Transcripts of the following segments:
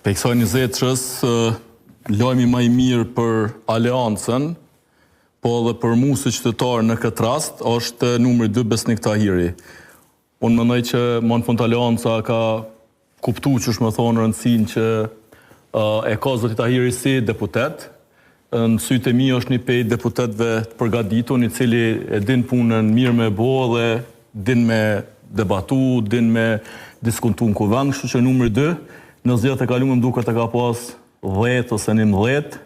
Prej kësaj njëzetëshes, lajmi ma i mirë për Aleancën, po edhe për mu si qytetar në këtë rast, është numri 2 Besnik Tahiri. Unë mendoj që më në fund Aleanca ka kuptu qysh me thonë rëndësinë që e ka zoti Tahiri si deputet. Në sytë e mi është një pej deputetëve të përgatitun, i cili e din punën mirë me bo dhe din me debatu, din me diskutu në kuvend, kështu që numri 2, në zgjedhjet e kalume më duket e ka pas 10 ose 11,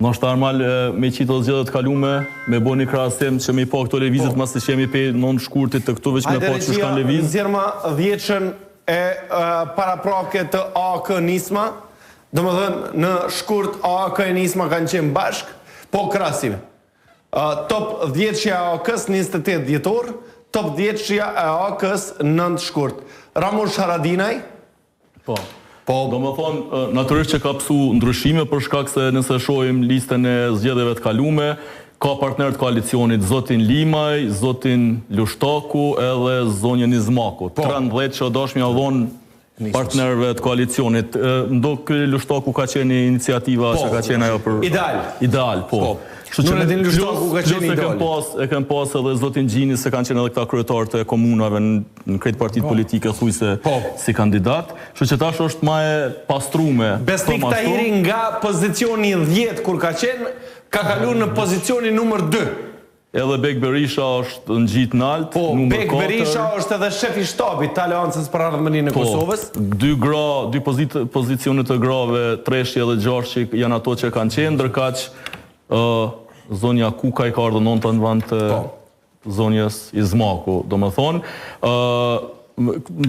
Ndoshta normal me qitë edhe zgjedhjet e kalume, me bo një krahasim që me i pa këto lëvizjet po. masi që jemi pej 9 shkurtit të këtu veç me pa qysh kanë lëviz. Nxjerrma dhjetëshen e paraprake të AAK Nisma, domethënë në shkurt AAK e Nisma kanë qenë bashkë, po krahasim. Top dhjetëshja e AAK-s 28 dhjetor, top dhjetëshja e AAK-s 9 shkurt. Ramush Haradinaj, Po. Po, domethonë, natyrisht që ka pësu ndryshime për shkak se nëse shohim listën e zgjedhjeve të kalume, ka partner të koalicionit zotin Limaj, zotin Lushtaku edhe zonjën Izmaku. Po. 13 që do me ja dhonë partnerëve të koalicionit. Ndo ky Lushtaku ka qenë iniciativa po, që ka qenë ajo për Ideal. Ideal, po. po. Kështu që Nuredin Lushtaku ka qenë ideal. E kem pas, e kem pas edhe zotin Gjini se kanë qenë edhe këta kryetarë të komunave në në krejt partitë po. politike thujse po. si kandidat. Kështu që tash është ma e pastrume. Besnik Tahiri nga pozicioni 10 kur ka qenë, ka kalu në pozicionin numër 2. Edhe Bek Berisha është ngjit nalt, po, numër 4. Bek Berisha është edhe shef i shtabit të Aleancës për Ardhmërinë e po, Kosovës. Dy gra, dy pozit, pozicione të grave, treshi edhe gjashti janë ato që kanë qenë, ndërkaq ë zonja Kuka i ka ardhur nënta në vend të po. zonjës Izmaku, domethonë, ë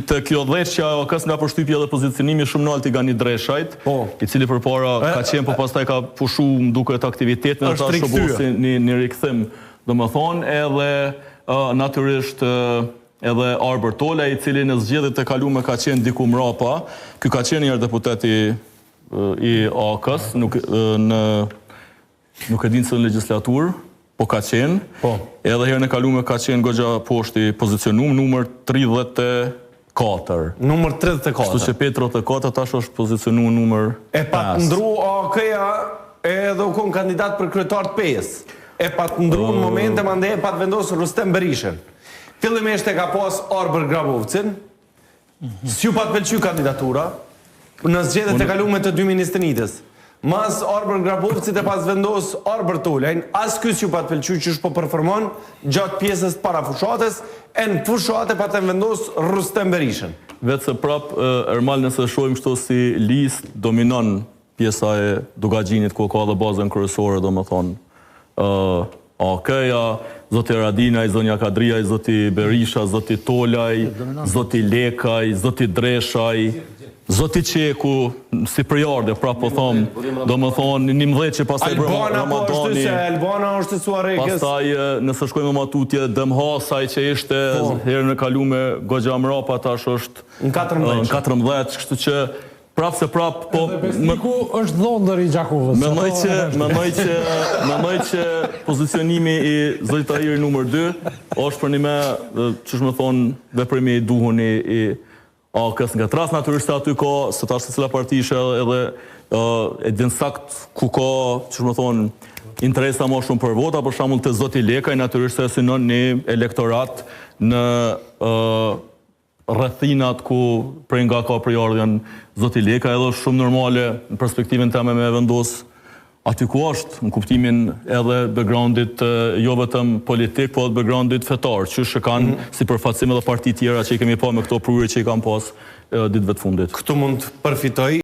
te kjo dhjetëshja e AAK-së nga përshtypja dhe pozicionimi shumë nalt i Gani Dreshajt, po. i cili përpara ka qenë, po pastaj ka pushu, më duket aktivitetin, dhe tash u bo si një, një rikthim, domethonë, edhe natyrisht edhe Arbër Tolaj, i cili në zgjedhjet e kalume ka qenë diku mrapa, ky ka qenë njëherë deputet i, i AAK-së, nuk, në Nuk e di në cilën legjislaturë, po ka qenë. Po. Edhe herën e kalume ka qenë goxha poshtë i pozicionum, numër 34. Numër 34. Kështu që pej 34 tash është pozicionu numër 5. E pat ndru AAK-ja edhe u kon kandidat për kryetar të Pejës. E pat ndru në momente mandej e pat vendosur Rustem Berishën. Fillimisht e ka pas Arbër Grabovcin, S'ju pat pëlqy kandidatura në zgjedhjet e kalume të 2021-ës. Mas Arbër Grabovcit e pas vendos Arbër Tolajn, as ky s'ju pat pëlqy qysh po performon gjatë pjesës para fushatës, e në fushatë e patën vendos Rustem Berishën. Veç se prap Ermal nëse shohim kështu si listë dominon pjesa e Dukagjinit ku ka dhe bazën kryesore domethonë AAK-ja, zoti Haradinaj, zonja Kadrijaj, zoti Berisha, zoti Tolaj, zoti Lekaj, zoti Dreshaj, zoti Çeku, si prejardhje, prapë po thom, domethonë, 11 që pastaj bërë Albana po ashtu se Albana është e Suharekës. Pastaj, nëse shkojmë më tutje, Demhasaj që ishte po. herën e kalume goxha mrapa, tash është në 14. Në 14, kështu që Prapë se prapë, po... Edhe Besniku është dhondër i Gjakovës. Mendoj që, mendoj që, mendoj që pozicionimi i zotit Tahiri numër 2 është për një me, qysh me thonë, veprimi i duhun i, i AAK-së në këtë rast, natyrisht se aty ka, se tash secila parti ishe edhe, e din sakt ku ka, qysh me thonë, interesa më shumë për vota, për shembull te zoti Lekaj, natyrisht se synon një elektorat në rrethinat ku prej nga ka prejardhjen zoti Lekaj edhe është shumë normale në perspektivën teme me vendos aty ku është, në kuptimin edhe backgroundit jo vetëm politik, po edhe backgroundit fetar, qysh e kanë mm -hmm. si përfaqësim edhe parti tjera që i kemi pa me këto prurje që i kanë pas ditëve të fundit. Këtu mund të përfitoj.